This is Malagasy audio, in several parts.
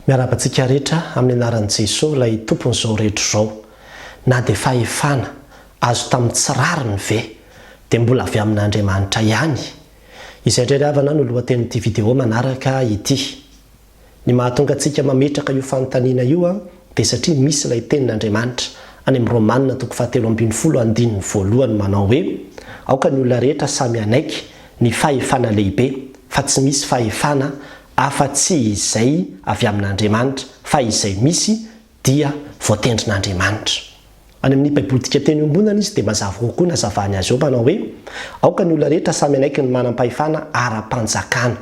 Miarahaba antsika rehetra amin'ny anaran'i Jesoa ilay Tompon'izao rehetra izao. Na dia fahefana azo tamin'ny tsy rariny ve dia mbola avy amin'Andriamanitra ihany? Izay indray ry havana no lohatenin'ity vidéo manaraka ity. Ny mahatonga antsika mametraka io fanontaniana io dia satria misy ilay tenin'Andriamanitra any amin'ny Romana toko fahatelo ambinifolo andininy voalohany manao hoe, Aoka ny olona rehetra samy hanaiky ny fahefana lehibe, fa tsy misy fahefana afa-tsy izay avy amin'Andriamanitra, fa izay misy dia voatendrin'Andriamanitra. Any amin'ny Baiboly dikanteny iombonana izy dia mazava kokoa ny hazavany azy eo manao hoe, Aoka ny olona rehetra samy hanaiky ny manam-pahefana ara-panjakana.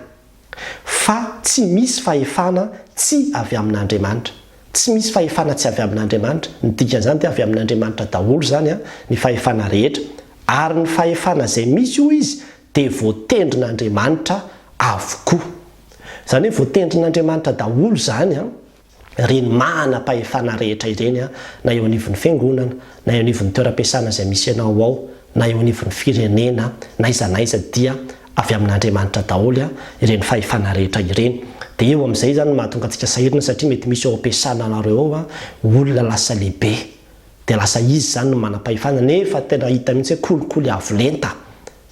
Fa tsy misy fahefana tsy avy amin'Andriamanitra. Tsy misy fahefana tsy avy amin'Andriamanitra. Ny dikan'izany dia avy amin'Andriamanitra daholo izany ny fahefana rehetra. Ary ny fahefana izay misy hoy izy dia voatendrin'Andriamanitra avokoa. Izany hoe voatendrin'Andriamanitra daholo izany ireny manam-pahefana rehetra ireny na eo anivon'ny fiangonana, na eo anivon'ny toeram-piasana izay misy anao ao, na eo anivon'ny firenena, na aiza na aiza dia avy amin'Andriamanitra daholo ireny fahefana rehetra ireny. Dia eo amin'izay izany no mahatonga antsika sahirana satria mety misy ao am-piasana anareo ao olona lasa lehibe dia lasa izy izany no manam-pahefana nefa tena hita mihitsy hoe kolikoly avo lenta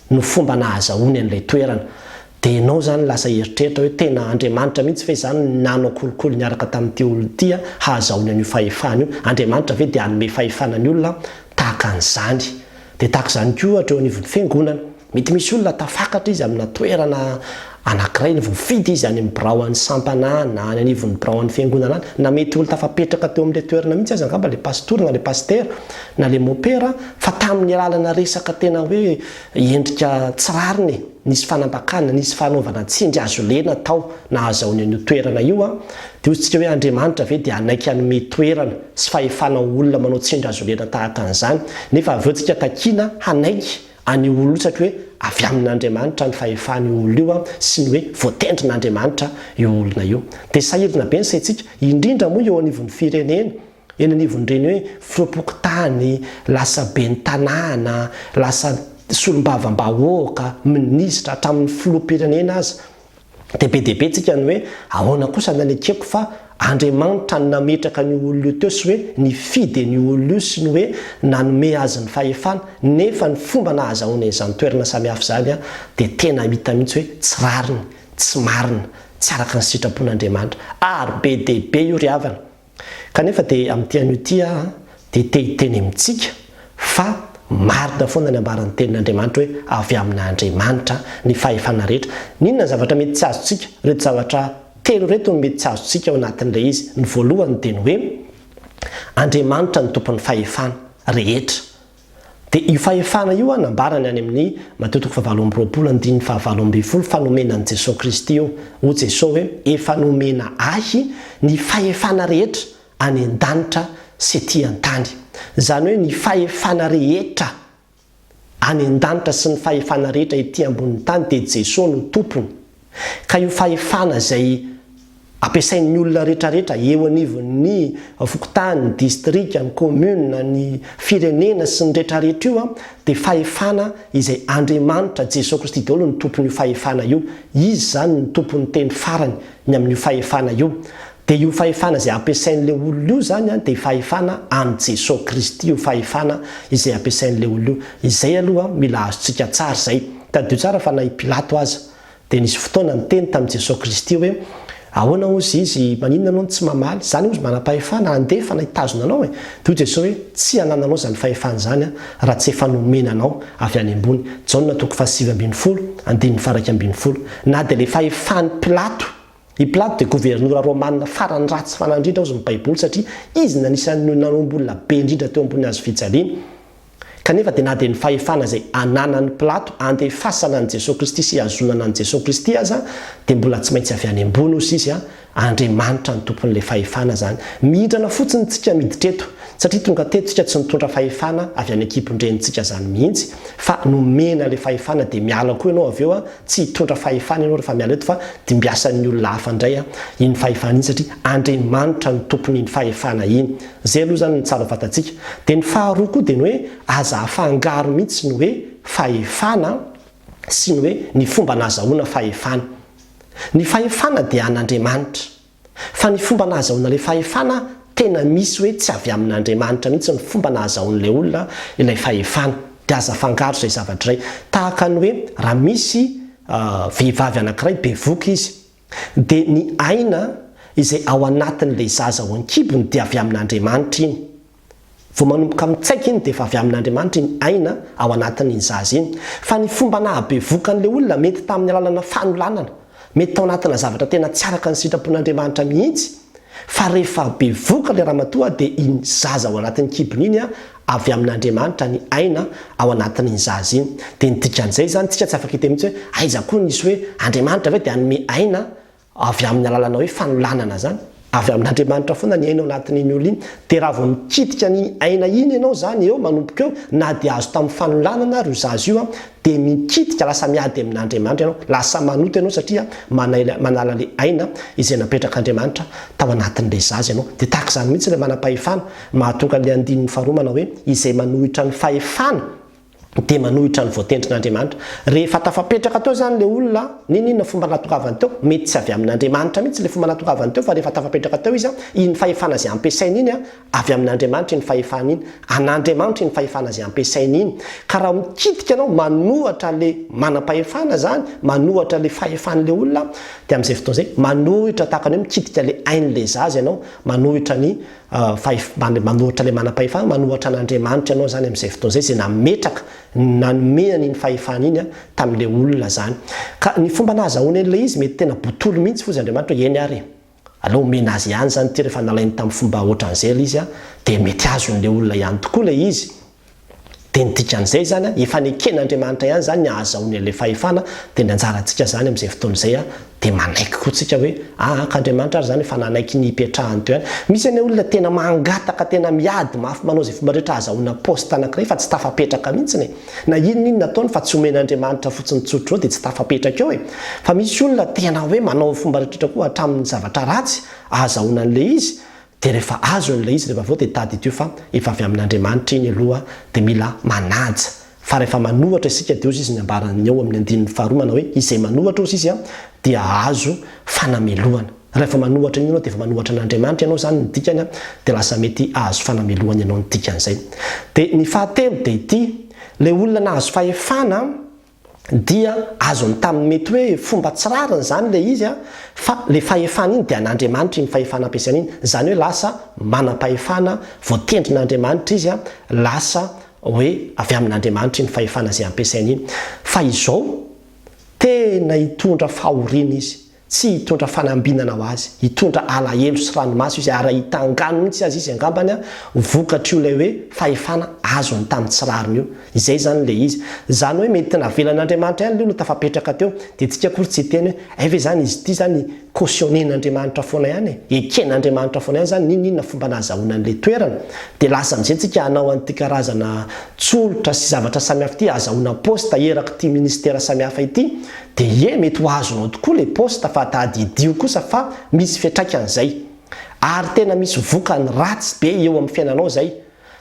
no fomba nahazahoany an'ilay toerana. Dia ianao izany lasa hieritreritra hoe tena Andriamanitra mihitsy ve izany no nanao kolikoly niaraka tamin'ity olona ity hahazahoany an'io fahefana io? Andriamanitra ve dia hanome fahefana ny olona tahaka an'izany? Dia tahaka izany koa ohatra eo anivon'ny fiangonana. Mety misy olona tafakatra izy amina toerana anankiray, voafidy izy any amin'ny birao an'ny sampana na any anivon'ny birao an'ny fiangonana any, na mety olona tafapetraka teo amin'ilay toerana mihitsy aza angamba ilay pastora na ilay pasitera na ilay mopera fa tamin'ny alalana resaka tena hoe endrika tsy rariny e, nisy fanambakana, nisy fanaovana tsindry azo lena tao nahazahoany an'io toerana io an, dia hoy isika hoe Andriamanitra ve dia hanaiky hanome toerana sy fahefana ho olona manao tsindry azo lena tahaka an'izany nefa avy eo tsika takiana hanaiky an'io olona io satria hoe avy amin'Andriamanitra ny fahefan'io olona io sy ny hoe voatendrin'Andriamanitra io olona io. Dia sahirana be ny saintsika, indrindra moa eo anivon'ny firenena, eny anivon'ireny hoe filoham-pokontany, lasa ben'ny tanàna, lasa solombavambahoaka, minisitra, hatramin'ny filoham-pirenena aza. Dia be dia be tsika ny hoe ahoana kosa ny anekeko fa Andriamanitra no nametraka an'io olona io teo sy hoe nifidy an'io olona io sy ny hoe nanome azy ny fahefana nefa ny fomba nahazahoany an'izany toerana samihafa izany dia tena hita mihitsy hoe tsy rariny, tsy marina, tsy araka ny sitrapon'Andriamanitra ary be dia be io ry havana. Kanefa dia amin'ity anio ity aho dia te hiteny amintsika fa marina foana ny ambaran'ny tenin'Andriamanitra hoe avy amin'Andriamanitra ny fahefana rehetra. N'inona ny zavatra mety tsy azontsika? Ireto zavatra telo ireto no mety tsy azontsika ao anatin'ilay izy. Ny voalohany dia ny hoe Andriamanitra no tompon'ny fahefana rehetra. Dia io fahefana io an, nambarany any amin'ny Matio toko fahavalo amby roapolo andininy fahavalo ambin'ny folo fa nomena an'i Jesoa Kristy io. Hoy Jesoa hoe, Efa nomena Ahy ny fahefana rehetra any an-danitra sy ety an-tany. Izany hoe ny fahefana rehetra any an-danitra sy ny fahefana rehetra ety ambonin'ny tany dia Jesoa no tompony. Ka io fahefana izay ampiasain'ny olona rehetrarehetra eo anivon'ny fokontany, ny distrika, ny commune, ny firenena sy ny rehetrarehetra io dia fahefana izay Andriamanitra, Jesoa Kristy daholo no tompon'io fahefana io. Izy izany no tompon'ny teny farany ny amin'io fahefana io. Dia io fahefana izay ampiasain'ilay olona io izany dia fahefana an'i Jesoa Kristy io fahefana izay ampiasain'ilay olona io. Izay aloha mila azontsika tsara izay. Tadidio tsara fa na i Pilato aza Dia nisy fotoana niteny tamin'i Jesoa Kristy hoe, Ahoana hozy izy, maninona ianao no tsy mamaly? Izany hozy manam-pahefana handefa na hitazona anao e! Dia hoy Jesoa hoe, Tsy anananao izany fahefana izany raha tsy efa nomena anao avy any ambony. Jaona toko fahasivy ambinifolo, andininy faha-iraika ambinifolo. Na dia ilay fahefan'i Pilato, i Pilato dia governora romana farany ratsy fanahy indrindra hozy ny Baiboly satria izy no anisan'ny nanombo olona be indrindra teo ambony hazofijaliana. Kanefa dia na dia ny fahefana izay ananan'i Pilato handefasana an'i Jesoa Kristy sy hihazonana an'i Jesoa Kristy aza dia mbola tsy maintsy avy any ambony hoy izy, Andriamanitra no tompon'ilay fahefana izany. Mihindrana fotsiny tsika miditra eto, satria tonga teto tsika tsy nitondra fahefana avy any an-kibon-drenintsika izany mihitsy fa nomena ilay fahefana dia miala koa ianao avy eo, tsy hitondra fahefana ianao rehefa miala eto fa dimbiasan'ny olona hafa indray iny fahefana iny satria Andriamanitra no tompon'iny fahefana iny. Izay aloha izany no tsara ho fantatsika. Dia ny faharoa koa dia ny hoe aza afangaro mihitsy ny hoe fahefana sy ny hoe ny fomba nahazahoana fahefana. Ny fahefana dia an'Andriamanitra. Fa ny fomba nahazahoana ilay fahefana tena misy hoe tsy avy amin'Andriamanitra mihitsy ny fomba nahazahoan'ilay olona ilay fahefana. Dia aza afangaro izay zavatra izay. Tahaka ny hoe raha misy vehivavy anankiray bevoka izy, dia ny aina izay ao anatin'ilay zaza ao an-kibony dia avy amin'Andriamanitra iny. Vao manomboka mitsaika iny dia efa avy amin'Andriamanitra iny aina ao anatin'iny zaza iny. Fa ny fomba nahabevoka an'ilay olona mety tamin'ny alalana fanolanana, mety tao anatina zavatra tena tsy araka ny sitrapon'Andriamanitra mihitsy, fa rehefa bevoka ilay ramatoa dia iny zaza ao anatin'ny kibony iny avy amin'Andriamanitra ny aina ao anatin'iny zaza iny. Dia ny dikan'izay izany tsika tsy afaka hiteny mihitsy hoe aiza koa nisy hoe Andriamanitra ve dia hanome aina Avy amin'ny alalana hoe fanolanana izany, avy amin'Andriamanitra foana ny aina ao anatin'iny olona iny, dia raha vao mikitika an'iny aina iny ianao izany eo manomboka eo, na dia azo tamin'ny fanolanana ary io zaza io an, dia mikitika, lasa miady amin'Andriamanitra ianao, lasa manota ianao satria manaila, manala ilay aina izay napetrak'Andriamanitra tao anatin'ilay zaza ianao. Dia tahaka izany mihitsy ilay manam-pahefana, mahatonga an'ilay andininy faharoa manao hoe, izay manohitra ny fahefana, dia manohitra ny voatendrin'Andriamanitra. Rehefa tafapetraka teo izany ilay olona, n'inon'inona fomba nahatongavany teo, mety tsy avy amin'Andriamanitra mihitsy ilay fomba nahatongavany teo fa rehefa tafapetraka teo izy, iny fahefana izay ampiasainy iny, avy amin'Andriamanitra iny fahefana iny, an'Andriamanitra iny fahefana izay ampiasainy iny. Ka raha mikitika ianao manohatra ilay manam-pahefana izany, manohatra ilay fahefan'ilay olona, dia amin'izay fotoana izay, manohitra tahaka ny hoe mikitika ilay ain'ilay zaza ianao, manohitra ny Fahef, manohitra ilay manam-pahefana, manohitra an'Andriamanitra ianao izany amin'izay fotoana izay, izay nametraka, nanome an'iny fahefana iny tamin'ilay olona izany. Ka ny fomba nahazahoany an'ilay izy, mety tena botolo mihitsy fozy Andriamanitra hoe eny ary e, aleo omena azy ihany izany ity rehefa nalainy tamin'ny fomba ohatran'izay ilay izy, dia mety azon'ilay olona ihany tokoa ilay izy. Dia ny dikan'izay izany, efa neken'Andriamanitra ihany izany ny ahazahoany an'ilay fahefana, dia ny anjarantsika izany amin'izay fotoana izay dia manaiky koa tsika hoe, aa ka Andriamanitra ary izany efa nanaiky ny hipetrahany teo ihany. Misy anie olona tena mangataka, tena miady mafy manao izay fomba rehetra ahazahoana poste anankiray fa tsy tafapetraka mihitsiny e. Na inona inona ataony fa tsy omen'Andriamanitra fotsiny tsotra izao dia tsy tafapetraka eo e. Fa misy olona tena hoe manao ny fomba rehetra koa hatramin'ny zavatra ratsy ahazahoana an'ilay izy, Dia rehefa azony ilay izy rehefa avy eo dia tadidio fa efa avy amin'Andriamanitra iny aloha dia mila manaja fa rehefa manohatra isika dia hozy izy ny ambaran'ny ao amin'ny andininy faharoa manao hoe izay manohatra hozy izy dia hahazo fanamelohana. Rehefa manohatra iny ianao dia efa manohatra an'Andriamanitra ianao izany ny dikany dia lasa mety hahazo fanamelohana ianao ny dikan'izay. Dia ny fahatelo dia ity, ilay olona nahazo fahefana dia azony tamin'ny mety hoe fomba tsy rariny izany ilay izy fa ilay fahefana iny dia an'Andriamanitra iny fahefana ampiasaina iny, izany hoe lasa manam-pahefana voatendrin'Andriamanitra izy, lasa hoe avy amin'Andriamanitra iny fahefana izay ampiasaina iny. Fa izao, tena hitondra fahoriana izy, Tsy hitondra fanambinana ho azy, hitondra alahelo sy ranomaso izy ary hahita angano mihitsy aza izy angambany ho vokatr'io ilay hoe fahefana azony tamin'ny tsy rariny io. Izay izany ilay izy. Izany hoe mety navelan'Andriamanitra ihany ilay olona tafapetraka teo, dia tsika akory tsy hiteny hoe hay ve izany izy ity izany cautionner-n'Andriamanitra foana ihany e, eken'Andriamanitra foana ihany izany n'inon'inona fomba nahazahoana an'ilay toerana. Dia lasa amin'izay tsika hanao an'ity karazana tsolotra sy zavatra samihafa ity, ahazahoana poste erak'ity ministera samihafa ity, Dia ie, mety ho azonao tokoa ilay poste fa tadidio kosa fa misy fiantraikany izay. Ary tena misy vokany ratsy be eo amin'ny fiainanao izay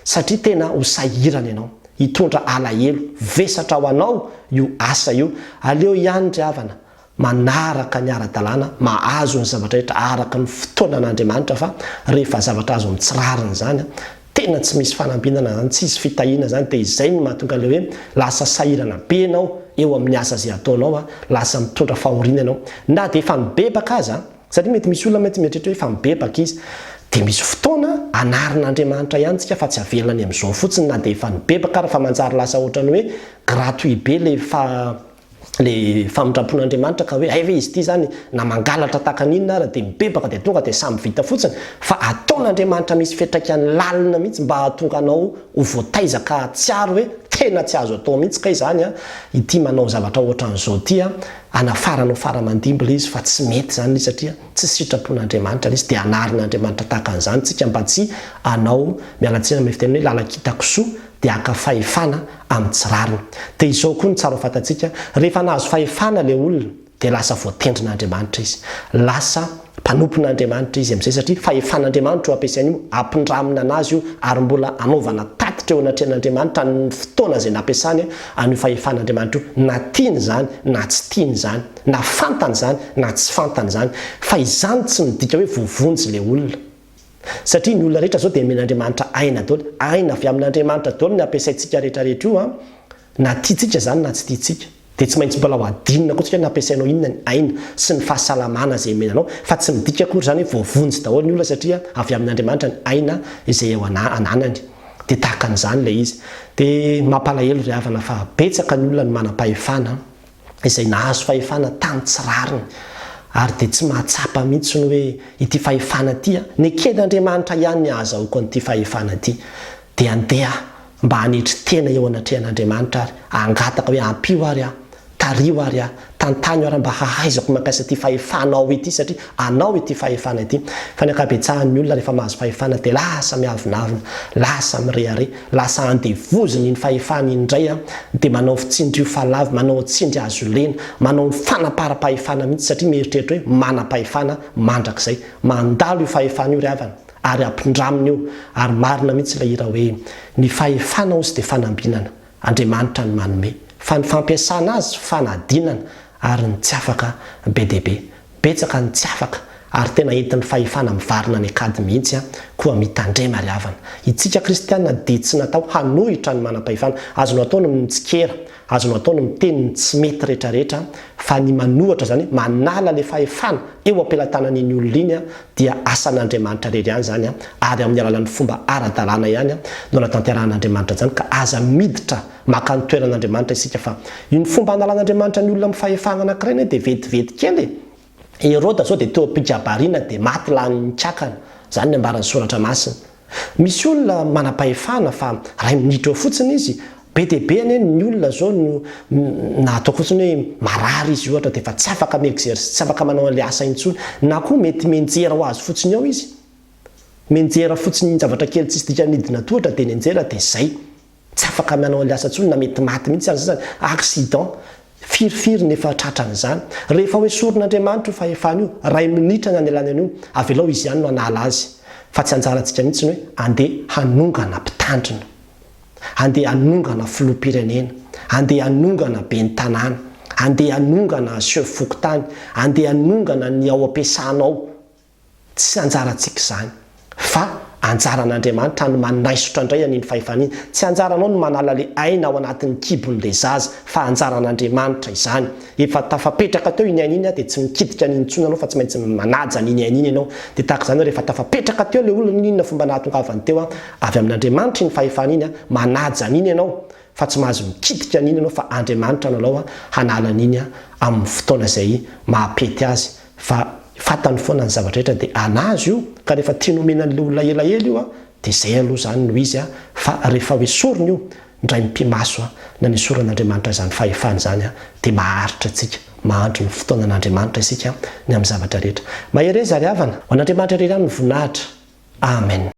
satria tena ho sahirana ianao. Hitondra alahelo, vesatra ho anao io asa io. Aleo ihany ry havana manaraka ny ara-dalàna, mahazo ny zavatra rehetra araka ny fotoanan'Andriamanitra fa rehefa zavatra azo amin'ny tsy rariny izany Tena tsy misy fanambinana zany, tsisy fitahiana zany dia izay no mahatonga ilay hoe lasa sahirana be ianao eo amin'ny asa izay ataonao a, lasa mitondra fahoriana ianao na dia efa mibebaka aza, satria mety misy olona mety mieritreritra hoe efa mibebaka izy, dia misy fotoana anarin'Andriamanitra ihany tsika fa tsy avelany amin'izao fotsiny na dia efa nibebaka ary fa manjary lasa ohatran'ny hoe gratuit be ilay fa le famindrampon'Andriamanitra ka hoe hay ve izy ity zany na mangalatra tahaka ny inona ara dia mibebaka dia tonga dia samy vita fotsiny fa ataon'Andriamanitra misy fiantraikany lalina mihitsy mba hahatonga anao ho voataiza ka hahatsiaro hoe tena tsy azo atao mihitsy kay zany an ity manao zavatra ohatran'izao ity an anafaranao fara aman-dimby le izy fa tsy mety zany le izy satria tsy sitrapon'Andriamanitra le izy dia anarin'Andriamanitra tahaka an'izany tsika mba tsy hanao miala tsiny amin'ny fiteny hoe lalan-kitakisoa dia haka fahefana amin'ny tsy rariny. Dia izao koa no tsara ho fantatsika, rehefa nahazo fahefana ilay olona, dia lasa voatendrin'Andriamanitra izy. Lasa mpanompon'Andriamanitra izy amin'izay satria fahefan'Andriamanitra io ampiasainy io, ampindramina an'azy io ary mbola anaovana tatitra. fanatitra eo anatrehan'Andriamanitra ny fotoana izay nampiasany an'io fahefan'Andriamanitra io, na tiany izany na tsy tiany izany, na fantany izany na tsy fantany izany. Fa izany tsy midika hoe voavonjy ilay olona. Satria ny olona rehetra izao dia omen'Andriamanitra aina daholo, aina avy amin'Andriamanitra daholo ny ampiasaintsika rehetra rehetra io an, Na tiantsika izany na tsy tiantsika, dia tsy maintsy mbola ho adinina koa tsika hoe nampiasainao inona ny aina sy ny fahasalamana izay omena anao, fa tsy midika akory izany hoe voavonjy daholo ny olona satria avy amin'Andriamanitra ny aina izay eo ananany. Dia tahaka an'izany ilay izy. Dia mampalahelo ry havana fa betsaka ny olona no manam-pahefana izay nahazo fahefana tany tsy rariny ary dia tsy mahatsapa mihitsy ny hoe ity fahefana ity an, neken'Andriamanitra ihany ny ahazahoako an'ity fahefana ity. Dia andeha mba hanetry tena eo anatrehan'Andriamanitra ary hangataka hoe ampio ary aho, tariho ary aho, tantano ary aho mba hahaizako mampiasa ity fahefanao ity satria anao ity fahefana ity. Fa ny ankabetsahan'ny olona rehefa mahazo fahefana dia lasa miavonavona, lasa mirehareha, lasa andevoziny iny fahefana iny indray dia manao tsindrio falavo, manao tsindry hazo lena, manao fanaparam-pahefana mihitsy satria mieritreritra hoe manam-pahefana mandrakizay. Mandalo io fahefana io ry havana. ary ampindraminy io ary marina mihitsy ilay hira hoe ny fahefana ozy dia fanambinana, Andriamanitra no manome, fa ny fampiasana azy fanadinana ary ny tsy afaka be dia be. Betsaka ny tsy afaka ary tena entin'ny fahefana mivarina any an-kady mihitsy an, koa mitandrema ry havana. Itsika kristiana dia tsy natao hanohitra ny manam-pahefana, azonao atao ny mitsikera, Azonao atao ny miteny ny tsy mety retraretra fa ny manohatra izany hoe manala le fahefana eo am-pelatanan'iny olona iny dia asan'Andriamanitra irery ihany izany ary amin'ny alalan'ny fomba ara-dalàna ihany no anatanterahan'Andriamanitra an'izany ka aza miditra maka ny toeran'Andriamanitra isika fa iny fomba analan'Andriamanitra ny olona amin'ny fahefana anankiray anie dia vetivety kely e! Heroda zao dia teo am-pikabariana dia maty lanin'ny kakana, izany ny ambaran'ny soratra masina. Misy olona manam-pahefana fa ray minitra eo fotsiny izy, be dia be anie ny olona zao no na ataoko fotsiny hoe marary izy ohatra dia efa tsy afaka mi-exercer, tsy afaka manao an'ilay asa intsony, na koa mety mianjera ho azy fotsiny eo izy, mianjera fotsiny zavatra kely tsisy dikany nidina tohatra dia nianjera dia zay. Tsy afaka manao an'ilay asa intsony na mety maty mihitsy aza sasany, accident, firy firy ny efa tratran'izany. Rehefa ho esorin'Andriamanitra io fahefana io, iray minitra ny anelany an'io, avelao izy ihany no hanala azy, fa tsy anjarantsika mihitsy ny hoe andeha hanongana mpitandrina, andeha hanongana filoham-pirenena, andeha hanongana ben'ny tanàna, andeha hanongana chef fokontany, andeha hanongana ny ao am-piasana ao. Tsy anjarantsika izany, fa anjaran'Andriamanitra ny manaisotra indray an'iny fahefana iny. Tsy anjaranao ny manala ilay aina ao anatin'ny kibon'ilay zaza, fa anjaran'Andriamanitra izany. Efa tafapetraka teo iny aina iny dia tsy mikitika an'iny intsony ianao fa tsy maintsy manaja an'iny aina iny ianao. Dia tahaka izany hoe rehefa tafapetraka teo ilay olona, n'inona fomba nahatongavany teo, avy amin'Andriamanitra iny fahefana iny, manaja an'iny ianao, fa tsy mahazo mikitika an'iny ianao fa Andriamanitra no alao hanala an'iny amin'ny fotoana izay mahapety azy. Fa fatany foana ny zavatra rehetra dia anazy io ka rehefa tiany omena an'ilay olona elaela io dia izay aloha izany no izy fa rehefa ho esorina io indray mipi-maso na nesoran'Andriamanitra izany fahefana izany dia maharitra antsika mahandry ny fotoanan'Andriamanitra isika ny amin'ny zavatra rehetra. Mahereza ry havana! Ho an'Andriamanitra irery ihany ny voninahitra. Amen.